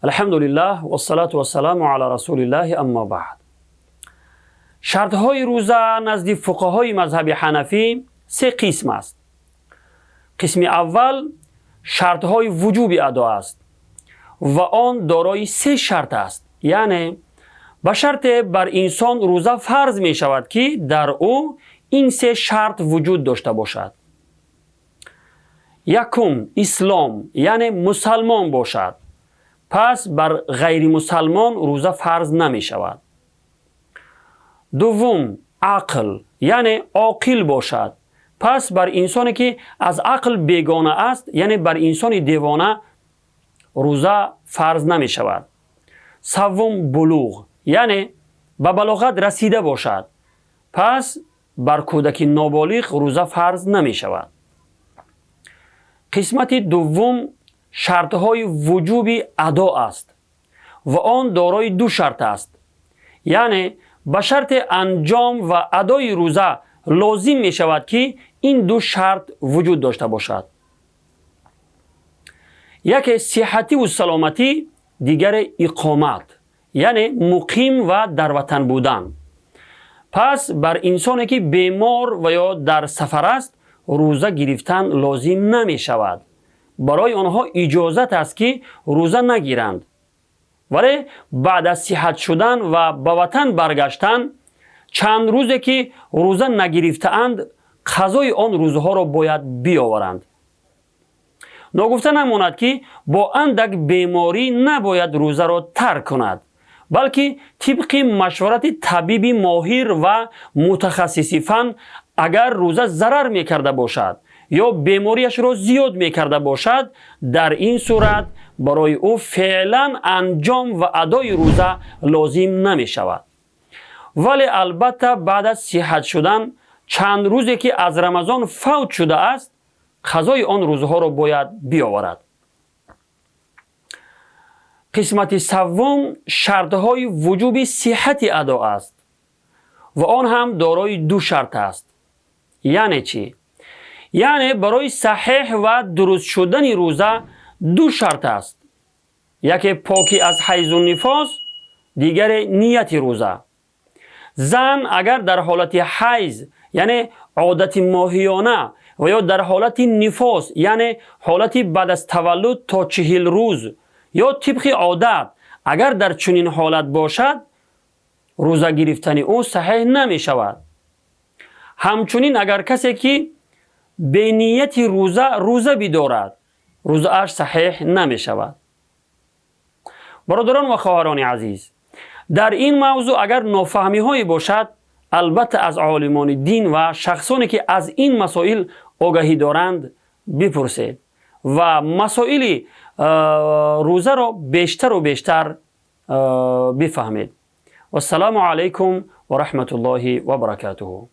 Алҳамдулиллаҳ, вассалату вассаламу ала расулиллаҳи, аммо баъд. Шартҳои рӯза назди фуқаҳои мазҳаби ҳанафӣ се қисм аст. Қисми аввал шартҳои вуҷуби адо аст ва он дорои се шарт аст. Яъне ба шарте бар инсон рӯза фарз мешавад, ки дар ӯ ин се шарт вуҷуд дошта бошад. Якум, ислом, яъне мусалмон бошад. Пас бар ғайримусалмон рӯза фарз намешавад. Дуввум, ақл, яъне оқил бошад. Пас бар инсоне, ки аз ақл бегона аст, яъне бар инсони девона рӯза фарз намешавад. Саввум, булуғ, яъне ба балоғат расида бошад. Пас бар кӯдаки ноболиғ рӯза фарз намешавад. Қисмати дуввум шартҳои вуҷуби адо аст ва он дорои ду шарт аст. Яъне ба шарти анҷом ва адои рӯза лозим мешавад, ки ин ду шарт вуҷуд дошта бошад: яке сиҳативу саломатӣ, дигаре иқомат, яъне муқим ва дар ватан будан. Пас бар инсоне, ки бемор ва ё дар сафар аст, рӯза гирифтан лозим намешавад. Барои онҳо иҷозат аст, ки рӯза нагиранд, вале баъд аз сиҳат шудан ва ба ватан баргаштан чанд рӯзе, ки рӯза нагирифтаанд, қазои он рӯзҳоро бояд биёваранд. Ногуфта намонад, ки бо андак беморӣ набояд рӯзаро тарк кунад, балки тибқи машварати табиби моҳир ва мутахассиси фан, агар рӯза зарар мекарда бошад ё бемориашро зиёд мекарда бошад, дар ин сурат барои ӯ феълан анҷом ва адои рӯза лозим намешавад. Вале албатта, баъд аз сиҳат шудан чанд рӯзе, ки аз Рамазон фавт шудааст, қазои он рӯзҳоро бояд биёварад. Қисмати саввум шартҳои вуҷуби сиҳати адо аст ва он ҳам дорои ду шарт аст. Яъне чӣ? Яъне барои саҳеҳ ва дуруст шудани рӯза ду шарт аст: яке покӣ аз ҳайзу нифос, дигаре нияти рӯза. Зан агар дар ҳолати ҳайз, яъне одати моҳиёна, ва ё дар ҳолати нифос, яъне ҳолати баъд аз таваллуд то 40 рӯз ё тибқи одат, агар дар чунин ҳолат бошад, рӯза гирифтани ӯ саҳеҳ намешавад. Ҳамчунин агар касе, ки бенияти рӯза рӯза бидорад, рӯзааш саҳеҳ намешавад. Бародарон ва хоҳарони азиз, дар ин мавзӯъ агар нофаҳмиҳое бошад, албатта, аз олимони дин ва шахсоне, ки аз ин масоил огаҳӣ доранд, бипурсед ва масоили рӯзаро бештару бештар бифаҳмед. Вассалому алайкум ва раҳматуллоҳи ва баракатуҳу.